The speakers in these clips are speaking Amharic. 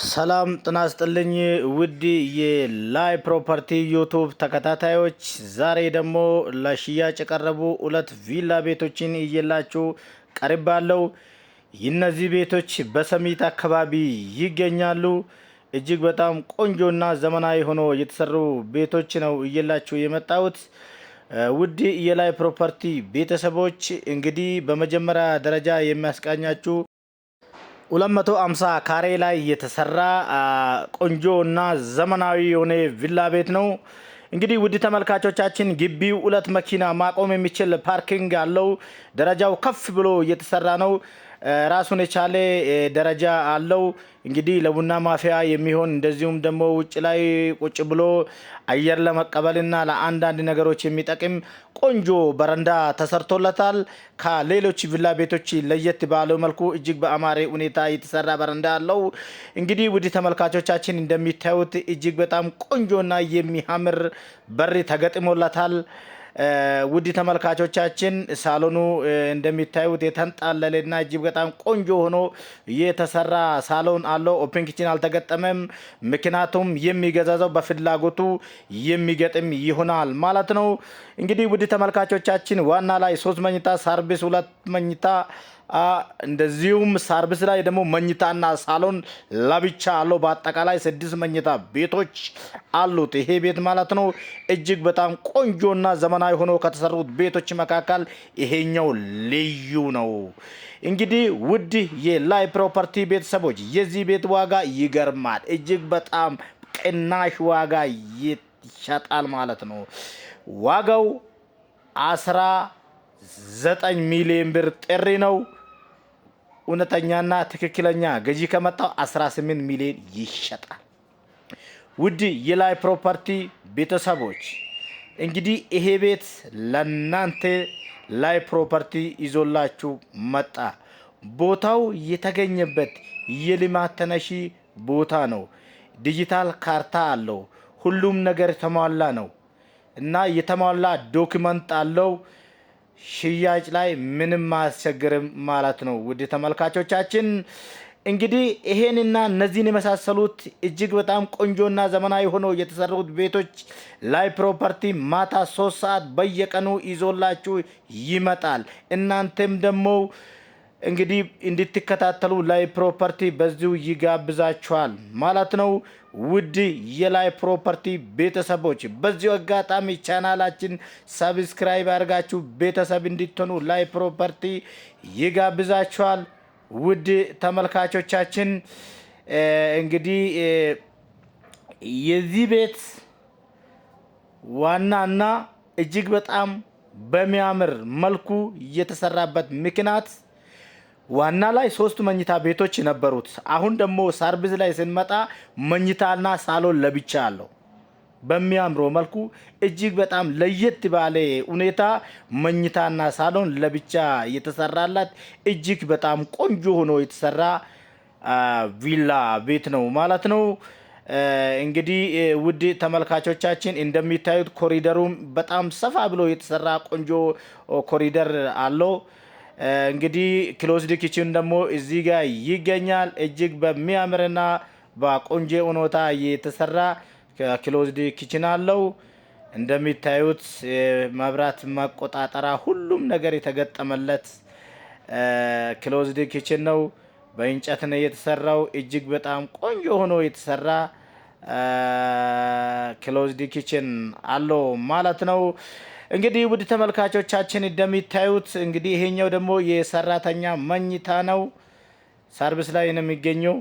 ሰላም ጤና ይስጥልኝ ውድ የላይ ፕሮፐርቲ ዩቱብ ተከታታዮች፣ ዛሬ ደግሞ ለሽያጭ የቀረቡ ሁለት ቪላ ቤቶችን ይዤላችሁ ቀርባለሁ። እነዚህ ቤቶች በሰሚት አካባቢ ይገኛሉ። እጅግ በጣም ቆንጆና ዘመናዊ ሆኖ የተሰሩ ቤቶች ነው ይዤላችሁ የመጣሁት። ውድ የላይ ፕሮፐርቲ ቤተሰቦች፣ እንግዲህ በመጀመሪያ ደረጃ የሚያስቃኛችሁ 250 ካሬ ላይ የተሰራ ቆንጆ እና ዘመናዊ የሆነ ቪላ ቤት ነው። እንግዲህ ውድ ተመልካቾቻችን፣ ግቢው ሁለት መኪና ማቆም የሚችል parking አለው። ደረጃው ከፍ ብሎ እየተሰራ ነው። ራሱን የቻለ ደረጃ አለው። እንግዲህ ለቡና ማፍያ የሚሆን፣ እንደዚሁም ደግሞ ውጭ ላይ ቁጭ ብሎ አየር ለመቀበልና ለአንዳንድ ነገሮች የሚጠቅም ቆንጆ በረንዳ ተሰርቶለታል። ከሌሎች ቪላ ቤቶች ለየት ባለው መልኩ እጅግ በአማረ ሁኔታ የተሰራ በረንዳ አለው። እንግዲህ ውድ ተመልካቾቻችን፣ እንደሚታዩት እጅግ በጣም ቆንጆና የሚያምር በር ተገጥሞለታል። ውድ ተመልካቾቻችን፣ ሳሎኑ እንደሚታዩት የተንጣለለና እጅግ በጣም ቆንጆ ሆኖ የተሰራ ሳሎን አለው። Open kitchen አልተገጠመም። ምክንያቱም የሚገዛ ሰው በፍላጎቱ የሚገጥም ይሆናል ማለት ነው። እንግዲህ ውድ ተመልካቾቻችን፣ ዋና ላይ ሶስት መኝታ፣ ሰርቪስ ሁለት መኝታ፣ እንደዚሁም ሰርቪስ ላይ ደግሞ መኝታና ሳሎን ለብቻ አለው። በአጠቃላይ ስድስት መኝታ ቤቶች አሉት ይሄ ቤት ማለት ነው። እጅግ በጣም ቆንጆና ዘመናዊ ሆኖ ከተሰሩት ቤቶች መካከል ይሄኛው ልዩ ነው። እንግዲህ ውድ የላይ ፕሮፐርቲ ቤተሰቦች፣ የዚህ ቤት ዋጋ ይገርማል። እጅግ በጣም ቅናሽ ዋጋ ይሸጣል ማለት ነው። ዋጋው 19 ሚሊዮን ብር ጥሪ ነው። እውነተኛና ትክክለኛ ገዢ ከመጣው 18 ሚሊዮን ይሸጣል። ውድ የላይ ፕሮፐርቲ ቤተሰቦች፣ እንግዲህ ይሄ ቤት ለናንተ ላይ ፕሮፐርቲ ይዞላችሁ መጣ። ቦታው የተገኘበት የልማት ተነሺ ቦታ ነው። ዲጂታል ካርታ አለው። ሁሉም ነገር የተሟላ ነው እና የተሟላ document አለው። ሽያጭ ላይ ምንም አያስቸግርም ማለት ነው። ውድ ተመልካቾቻችን፣ እንግዲህ ይሄንና እነዚህን የመሳሰሉት እጅግ በጣም ቆንጆና ዘመናዊ ሆኖ የተሰሩት ቤቶች ላይ ፕሮፐርቲ ማታ 3 ሰዓት በየቀኑ ይዞላችሁ ይመጣል። እናንተም ደግሞ እንግዲህ እንድትከታተሉ ላይ ፕሮፐርቲ በዚሁ ይጋብዛችኋል ማለት ነው። ውድ የላይ ፕሮፐርቲ ቤተሰቦች፣ በዚሁ አጋጣሚ ቻናላችን subscribe አድርጋችሁ ቤተሰብ እንድትሆኑ ላይ ፕሮፐርቲ ይጋብዛችኋል። ውድ ተመልካቾቻችን፣ እንግዲህ የዚህ ቤት ዋናና እጅግ በጣም በሚያምር መልኩ የተሰራበት ምክንያት ዋና ላይ ሶስት መኝታ ቤቶች ነበሩት። አሁን ደግሞ ሰርቪስ ላይ ስንመጣ መኝታና ሳሎን ለብቻ አለው። በሚያምረው መልኩ እጅግ በጣም ለየት ባለ ሁኔታ መኝታና ሳሎን ለብቻ የተሰራላት እጅግ በጣም ቆንጆ ሆኖ የተሰራ ቪላ ቤት ነው ማለት ነው። እንግዲህ ውድ ተመልካቾቻችን፣ እንደሚታዩት ኮሪደሩም በጣም ሰፋ ብሎ የተሰራ ቆንጆ ኮሪደር አለው። እንግዲህ closed kitchen ደግሞ እዚህ ጋር ይገኛል። እጅግ በሚያምርና በቆንጆ ሁኔታ የተሰራ closed kitchen አለው። እንደሚታዩት መብራት መቆጣጠሪያ ሁሉም ነገር የተገጠመለት closed kitchen ነው። በእንጨት ነው የተሰራው። እጅግ በጣም ቆንጆ ሆኖ የተሰራ closed kitchen አለው ማለት ነው። እንግዲህ ውድ ተመልካቾቻችን፣ እንደሚታዩት እንግዲህ ይሄኛው ደግሞ የሰራተኛ መኝታ ነው። ሰርቪስ ላይ ነው የሚገኘው።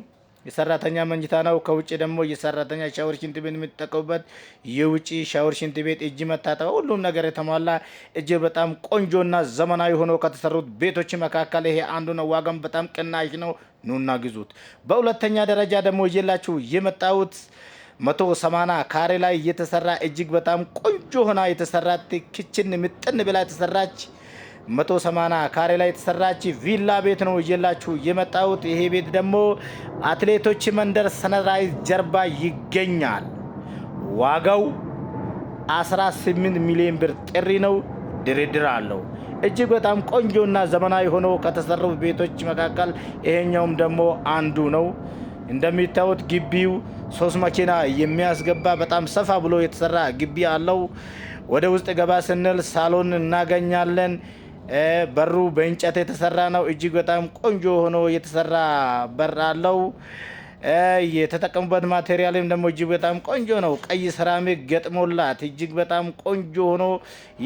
የሰራተኛ መኝታ ነው። ከውጭ ደግሞ የሰራተኛ ሻወር፣ ሽንት ቤት የሚጠቀሙበት የውጭ ሻወር፣ ሽንት ቤት፣ እጅ መታጠቢያ፣ ሁሉም ነገር የተሟላ እጅግ በጣም ቆንጆና ዘመናዊ ሆኖ ከተሰሩት ቤቶች መካከል ይሄ አንዱ ነው። ዋጋም በጣም ቅናሽ ነው። ኑና ግዙት። በሁለተኛ ደረጃ ደግሞ ይዤላችሁ የመጣሁት 180 ካሬ ላይ የተሰራ፣ እጅግ በጣም ቆንጆ ሆና የተሰራ፣ kitchen ምጥን ብላ የተሰራች፣ 180 ካሬ ላይ የተሰራች ቪላ ቤት ነው ይዤላችሁ የመጣሁት። ይሄ ቤት ደግሞ አትሌቶች መንደር ሰንራይዝ ጀርባ ይገኛል። ዋጋው 18 ሚሊዮን ብር ጥሪ ነው። ድርድር አለው። እጅግ በጣም ቆንጆና ዘመናዊ ሆኖ ከተሰሩ ቤቶች መካከል ይሄኛውም ደግሞ አንዱ ነው። እንደሚታዩት ግቢው ሶስት መኪና የሚያስገባ በጣም ሰፋ ብሎ የተሰራ ግቢ አለው። ወደ ውስጥ ገባ ስንል ሳሎን እናገኛለን። በሩ በእንጨት የተሰራ ነው። እጅግ በጣም ቆንጆ ሆኖ የተሰራ በር አለው። የተጠቀሙበት material ም ደግሞ እጅግ በጣም ቆንጆ ነው። ቀይ ሴራሚክ ገጥሞላት እጅግ በጣም ቆንጆ ሆኖ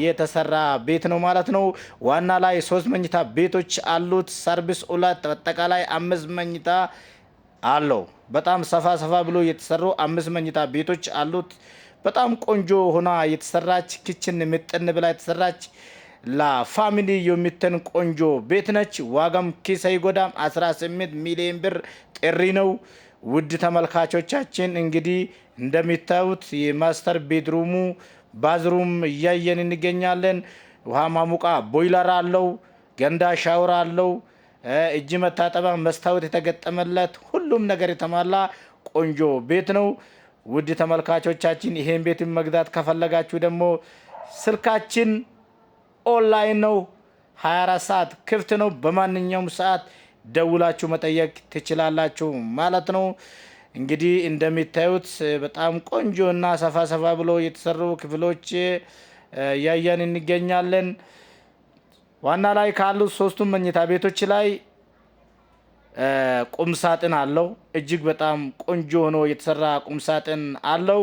የተሰራ ቤት ነው ማለት ነው። ዋና ላይ ሶስት መኝታ ቤቶች አሉት። ሰርቪስ ሁለት፣ አጠቃላይ አምስት መኝታ አለው። በጣም ሰፋ ሰፋ ብሎ የተሰሩ አምስት መኝታ ቤቶች አሉት። በጣም ቆንጆ ሆና የተሰራች kitchen ምጥን ብላ የተሰራች ለ family የሚተን ቆንጆ ቤት ነች። ዋጋም ኪስ አይጎዳም። 18 ሚሊዮን ብር ጥሪ ነው። ውድ ተመልካቾቻችን፣ እንግዲህ እንደሚታዩት የ master bedroom ኡ bathroom እያየን እንገኛለን። ውሃ ማሙቃ ቦይለር አለው። ገንዳ ሻወር አለው። እጅ መታጠቢያ መስታወት የተገጠመለት ሁሉም ነገር የተሟላ ቆንጆ ቤት ነው። ውድ ተመልካቾቻችን፣ ይሄን ቤትን መግዛት ከፈለጋችሁ ደግሞ ስልካችን ኦንላይን ነው። 24 ሰዓት ክፍት ነው። በማንኛውም ሰዓት ደውላችሁ መጠየቅ ትችላላችሁ ማለት ነው። እንግዲህ እንደሚታዩት በጣም ቆንጆ እና ሰፋ ሰፋ ብሎ የተሰሩ ክፍሎች እያየን እንገኛለን። ዋና ላይ ካሉት ሶስቱም መኝታ ቤቶች ላይ ቁም ሳጥን አለው። እጅግ በጣም ቆንጆ ሆኖ የተሰራ ቁም ሳጥን አለው።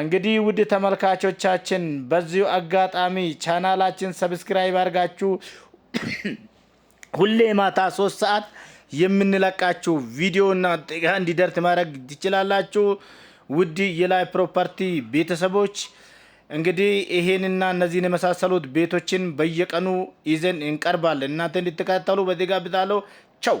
እንግዲህ ውድ ተመልካቾቻችን፣ በዚሁ አጋጣሚ ቻናላችን subscribe አድርጋችሁ ሁሌ ማታ 3 ሰዓት የምንለቃችሁ ቪዲዮና እንዲደርስ ማድረግ ትችላላችሁ። ውድ የላይ ፕሮፐርቲ ቤተሰቦች፣ እንግዲህ ይሄንና እነዚህን የመሳሰሉት ቤቶችን በየቀኑ ይዘን እንቀርባለን። እናንተ እንድትከታተሉ በዚህ ጋብዛለሁ። ቸው።